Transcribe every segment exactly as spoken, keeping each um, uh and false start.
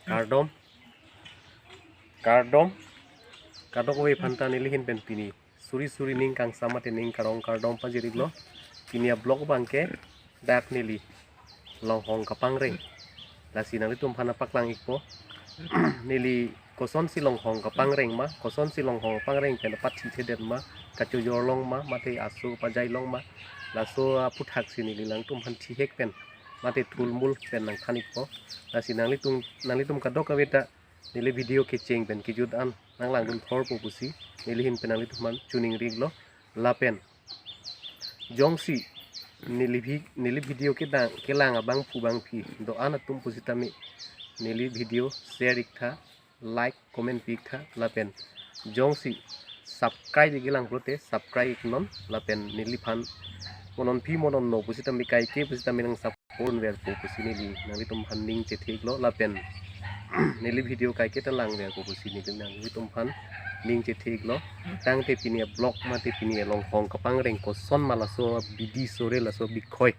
Kardom. Kardom. Kadokave aphanta nelihin pen pini suri suri ning kangsam mate ning karong kardom pajir-iklo. Pini a-vlog abangke dak neli longhong kapangreng. Lasi nanglitum aphan nangpaklang-ikpo. Neli kosonsi longhong kapangreng ma, kosonsi longhong kapangreng pen pathi thedet ma, kachojor long ma, mate aso pajai long ma, laso aputhaksi neli nangtum aphan thihek pen mate thulmul pen nangthan-ikpo. Lasi nanglitum, nanglitum kadokave ta neli video kecheng pen kejut an nanglangdun thorpo pusi nelihin pen nanglitum aphan choningri-iklo. Lapen jongsi neli vi-, neli video kedang kelang abangphu bangphi do-an atum pusitame neli video share-iktha, like, comment pi-iktha, lapen jongsi subscribe-ik kelang pulote subscribe-iknon, lapen neliphan mo non phi mo non no pusitame kaike pusitame nang support verpo pusi neli nanglitum aphan ning chethe-iklo, lapen neli video kaike ta langverpo pusi neli nanglitum aphan ning chethe-iklo. Tangte pini a-vlog mate pini alonghong kapangreng koson ma laso bidi sore laso bikhoi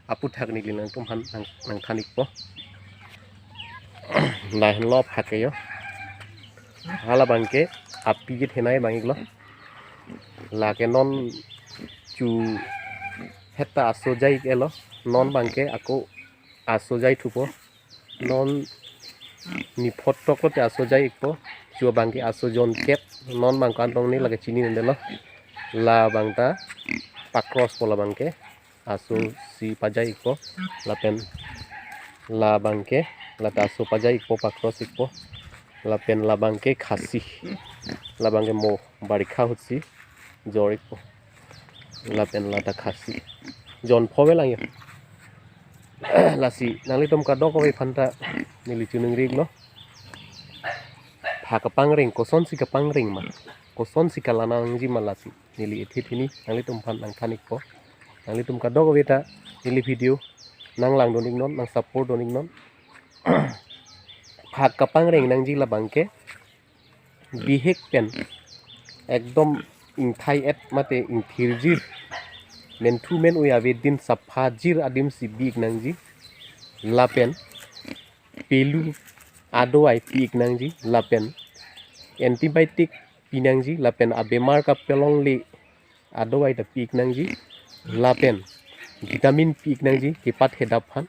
aputhak neli nangtum aphan nang, nangthan-ikpo. Lahenlo phak ke yo. Halabangke api kethenei abang-iklo. Lake non chu hetta aso jai-ik-elo. Non abangke ako aso jai thupo. Non niphot toklo te aso jai-ikpo. Chu abangke aso jonkep. Non abang kantong ni lake chini nendelo. Labang ta pakros po labangke. Aso si pajai-ikpo. Lapen labangke, lata aso pajai-ikpo, pakros-ikpo. Lapen labangke khasi. Labangke mo barikha ahutsi jor-ikpo. Lapen lata khasi. Jon pho velang yo. Lasi nanglitum kadokave aphanta neli choningri-iklo. Phak kapangreng, kosonsi kapangreng ma, kosonsi kalanangji ma lasi neli ethe thini nanglitum aphan nangthan-ikpo. Nanglitum kadokave ta neli video nanglangdun-iknon, nang support dun-iknon. Phak kapangreng nangji labangke bihek pen ekdom ingthai-et mate ingthirjir, menthu men-oi avedin saphajir adimsi bi-ik nangji. Lapen pelu adawai pi-ik nangji, lapen antibiotic pi nangji, lapen abemar kapalongle adawai ta pi-ik nangji, lapen vitamin pi-ik nangji kepathedap aphan.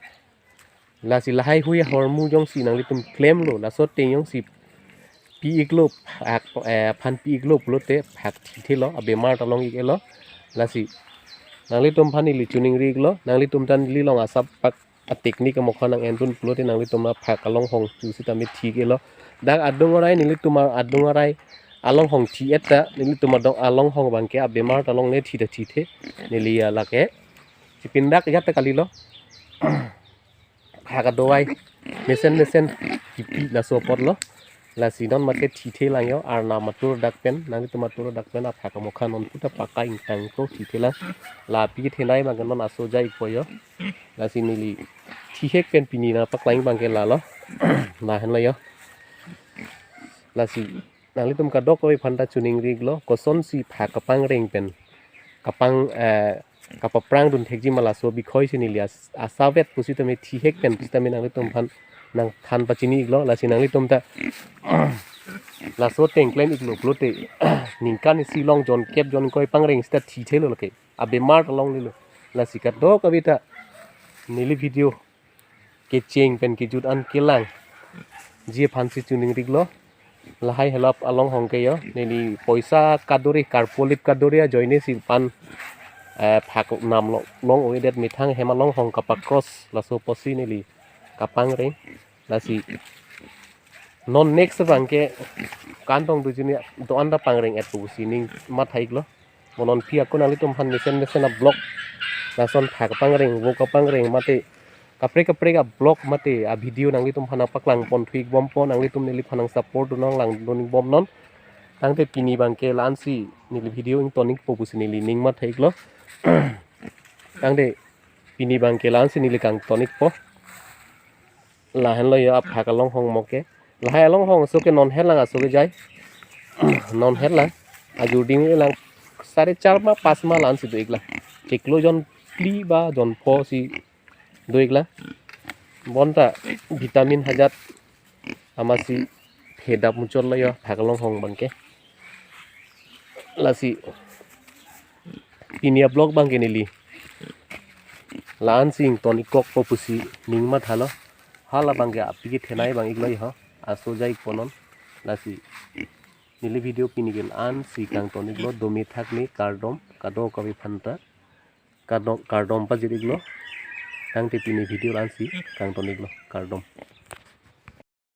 Lasi lahai hui ahormu jongsi nanglitum klemlo, laso ateng jongsi pi-iklo, phak, eh, aphan pi-iklo pulote phak thithelo, abemar ta long-ik-elo. Lasi nanglitum aphan neli choningri-iklo, nanglitum ta neli along asap pak a-technique amokha nang-endun pulote nanglitum aphak alonghong chu sitame thi-ik-elo. Dak adung arai nelitum adung arai alonghong thi-et ta nelitum adung alonghong abangke abemar ta longle thi ta thithe. Neli ya lake chipindak ajat ta kalilo. Phak adawai mesen mesen kipi laso apotlo. Lasi non mate thithe lang yo, arnam atur dak pen, nanglitum atur dak pen aphak amokha non puta paka ingtang ko thithe lang. La api kethenei abangke non aso jai-ikpo yo. Lasi neli thihek pen pini nangpaklang abangke lalo. Lahenlo yo. Lasi nanglitum kadokave aphanta choningri-iklo, kosonsi phak kapangreng pen kapang, eh, kapaprang dun thekji ma laso bikhoisi neli as-, asavet pusitame thihek pen pusitame nanglitum aphan nangthan pachini-iklo. Lasi nanglitum ta laso ateng klem-iklo pulote ningkan isi along jonkep jonkoi pangreng sita thithelo lake, abemar ta longlelo. Lasi kadokave ta neli video kecheng pen kejut an kelangji aphansi choningri-iklo. Lahai helo alonghong ke yo, neli poisa kaduri, karpulip kaduri ajoine si pan, eh, phak nam lo, long-oidet methang hem alonghong kapakros laso apotsi neli kapangreng. Lasi non next abangke kantong dujuni do-an ta pangreng-etpo pusi ning matha-iklo. Mo non phi ako nanglitum aphan mesen mesen a-vlog, lason phak kapangreng, vo kapangreng mate kaprek kaprek a-vlog mate a-video nanglitum aphan nangpaklang pon thu-ik bompo, nanglitum neliphan nang support dun nanglangdun-ik bomnon. Tangte pini abangke la-ansi neli video ington-ikpo pusi neli ning matha-iklo. Tangte pini abangke la-ansi neli kangton-ikpo. Lahenlo yo aphak alonghong mo ke. Lahai alonghong aso ke non het lang aso ke jai. Non het lang. Ajur ding lang sare char ma pas ma la-ansi do-ik lang. Chiklo jon phli ba jon pho si do-ik lang. Bonta vitamin hajat Amatsi phedap muchot lo yo, phak along hong abangke. Lasi pini a-vlog abangke neli la-ansi ington-ikkokpo pusi ning mathalo. Hala abangke api kethenei abang iklo yo, aso ja-ikpo non. Lasi neli video pini ke la-ansi kangton-iklo, dome thakme kardom kadokave aphanta. Kardom, kardom pajir-iklo. Tangte pini video la-ansi kangton-iklo, kardom.